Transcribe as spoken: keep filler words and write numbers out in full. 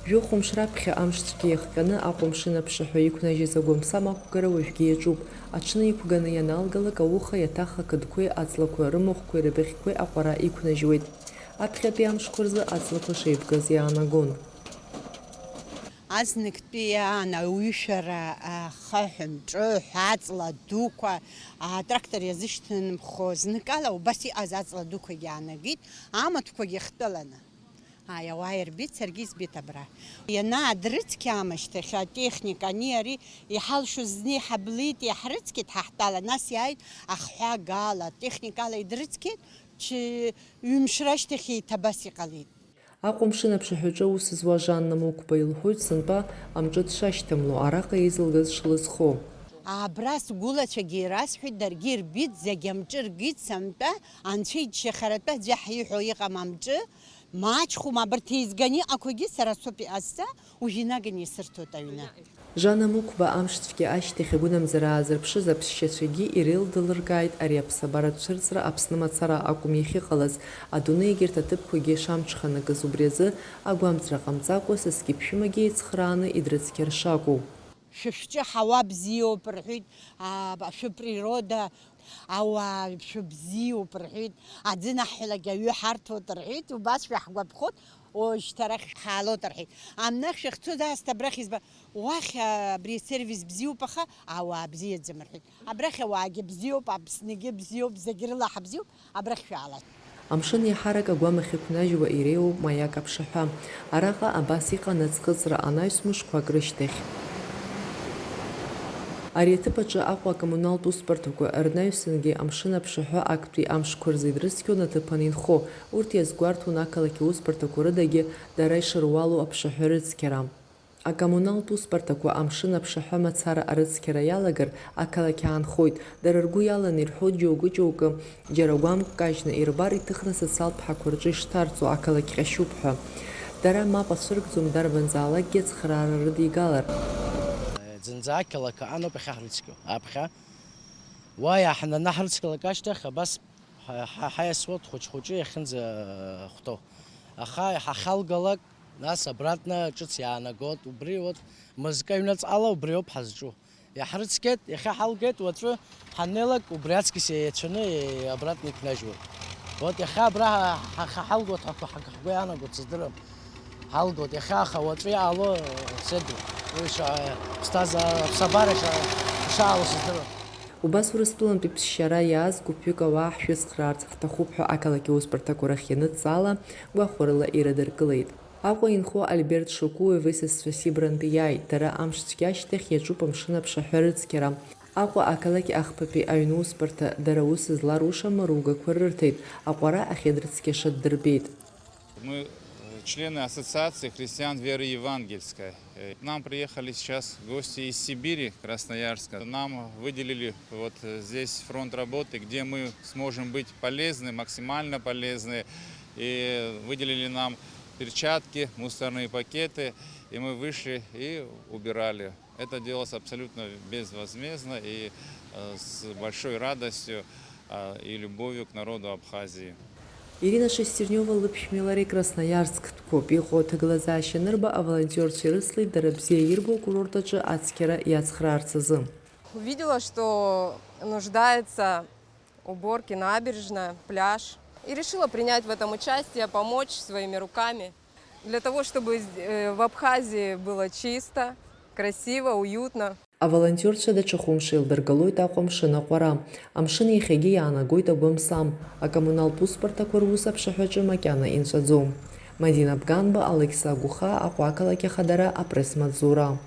Жәохәымш раԥхьа амш цәгьа иахҟьаны Аҟәа амшын аԥшаҳәа иқәнажьыз агәамсам ақәгара уажәгьы иаҿуп. Аҽны иқәганы ианалгалак, ауха иаҭах ақыдқәеи аҵлақәа рымахәқәеи рыбӷьқәеи аҟәара иқәнажьуеит. Аԥхьатәи амшқәа рзы аҵлақәа шеибгаз иаанагон. Азныктәи аан ауаҩышәара, ахаҳә мҿы ҳәа аҵла дуқәа, атрактор иазышьҭымхуа зныкала убас иҟаз аҵла дуқәагьы аанагеит, амаҭәқәагьы хтәаланы. Ааи, ауаа ирбеит, саргьы избеит абра. Ианаадрыцқьа аамышьҭахь атехника ани ари иҳалшоз зны иҳаблит, иаҳрыцқьеит ҳа ҳтәала, нас иааит ахҳәага ала, техникала идрыцқьеит, ҽ-, ҩымш рашьҭахь еиҭа абас иҟалеит. Аҟәа амшын аԥшаҳәаҿы аус зуа Жанна Мықәба илҳәоит, сынтәа амҿы дшашьҭамло, араҟа еизылгаз шлызхо. Абра сгәылацәагьы ирасҳәеит, даргьы ирбеит, зегь амҿы ргеит, сынтәа анцәа иџьшьахаратәы аӡәы ҳиҳәо иҟам амҿы, маҷхәума, абарҭ еизганы иҟақәагьы сара соуп иҟазҵа, уажә инаганы исырҭоит аҩны. Жана Мықәба амшцәгьа ашьҭахь агәынамӡара аазырԥшыз аԥсшьацәагьы иреилдылыркааит ари аԥсабаратә цәырҵра Аԥсны мацара акәым иахьыҟалаз, адунеи егьырҭ аҭыԥқәагьы шамҽханакыз, убри азы агәамҵра ҟамҵакәа, са сгьы ԥшәымагьы еицхрааны идрыцқьар шакәу. Шәышәҿы ҳауа бзиоуп рҳәеит, а, шәыприрода, ауаа шәыбзиоуп рҳәеит, аӡынаҳәлагьы аҩы ҳарҭоит рҳәеит, убас шәаҳгәаԥхоит, ожьҭарахь ҳаалоит рҳәеит. Амнахь шәахьцоз аасҭа абрахь изба-, уахь, а, абри асервис бзиоуп, аха ауаа бзиаӡам рҳәеит. Абрахь ауаагьы бзиоуп, Аԥсныгьы бзиоуп, зегь рыла ҳабзиоуп, абрахь шәаалааит. Амшын иаҳарак агәамахь иқәнажьуа иреиуоуп Маиак аԥшаҳәа. Араҟа абас иҟан аӡхыҵра анаҩс мышқәак рышьҭахь. Ари аҭыԥ аҿы Аҟәа акоммуналтә усбарҭақәа рнаҩсангьы амшын аԥшаҳәа актәи амшқәа рзы идрыцқьон аҭыԥан инхо, урҭ иазгәарҭон ақалақь аусбарҭақәа рыдагьы дара ишыруалу аԥшаҳәа рыцқьара. Акоммуналтә усбарҭақәа амшын аԥшаҳәа мацара арыцқьара иалагар, ақалақь аанхоит. Дара ргәы иаланы ирҳәоит, џьоукы-џьоукы, џьара гәамк кажьны ирбар, иҭыхны социалтә ԥҳақәа рҿы ишҭарҵо, ақалақь ҟьашьуп ҳәа. Дара мап ацәыргӡом, дарбанзаалакгьы ацхраара рыдигалар. Зынӡа ақалақь аҟаноуп иахьа ҳрыцқьо. Аԥхьа уа иааҳананаҳрыцқьалак ашьҭахь, абас ҳа-, ҳа-, ҳаиасуа хәыҷ-хәыҷы иахьынӡахәҭоу. Аха ҳахьалгалак, нас обратно ҿыц иаанагот, убри вот мызкы аҩныҵҟала убриоуп ҳазҿу. Иаҳрыцқьеит, иахьа ҳалгеит, уаҵәы ҳаннеилак убри аҵкьыс еицәаны обратно иқәнажьуеит. Вот иахьа абра ҳа-, ҳа-, ҳа-, ҳалгот, ҳа-, ҳа-, ҳгәы иаанагот сыздырам. Ҳалгот, иахьа аха уаҵәы иаало седу. Уи ша-, ԥсҭазаара, ԥсабара ша-, ишаало сыздырам. Убас Урыстәылантәи ԥсшьара иааз гәыԥҩык ауаа ҳшәыцхраарц ҳҭахуп ҳәа ақалақь аусбарҭақәа рахь ианыдҵаала, гәахәарыла ирыдыркылеит. Аҟәа инхо Альберт Шукуев исасцәа Сибрантәи иааит, дара амш цәгьа ашьҭахь иаҿуп амшын аԥшаҳәа рыцқьара. Аҟәа ақалақь ахԥатәи аҩны усбарҭа дара аус зларушам ругақәа рырҭеит, аҟәара ахьыдрыцқьаша ддырбеит. Мы, э, члены Ассоциации христиан веры евангельской. Э, к нам приехали сейчас гости из Сибири, Красноярска. Нам выделили вот, э, здесь фронт работы, где мы сможем быть полезны, максимально полезны. И выделили нам перчатки, мусорные пакеты, и мы вышли и убирали. Это делалось абсолютно безвозмездно и, э, с большой радостью, а, и любовью к народу Абхазии. Ирина Шестернева лыԥшәмеи лареи Красноярсктәқәоуп. Иҟоу аҭагылазаашьа анырба, аволонтиорцәа ирыцлеит дара бзиа ирбо акурорт аҿы ацқьара иацхраарц азы. Увидела, что нуждается уборки набережная, пляж. И решила принять в этом участие, помочь своими руками. Для того, чтобы, э, в Абхазии было чисто, красиво, уютно. Аволонтиорцәа даҽа хәымш еилдыргалоит Аҟәа амшын аҟәара. Амшын иахьагьы иаанагоит агәамсам. Акоммуналтә усбарҭақәа рус аԥшаҳәаҿы макьана инҵәаӡом. Мадина Бганба, Алықьса Гәыхаа, Аҟәа ақалақь ахадара, апресс-маҵзура.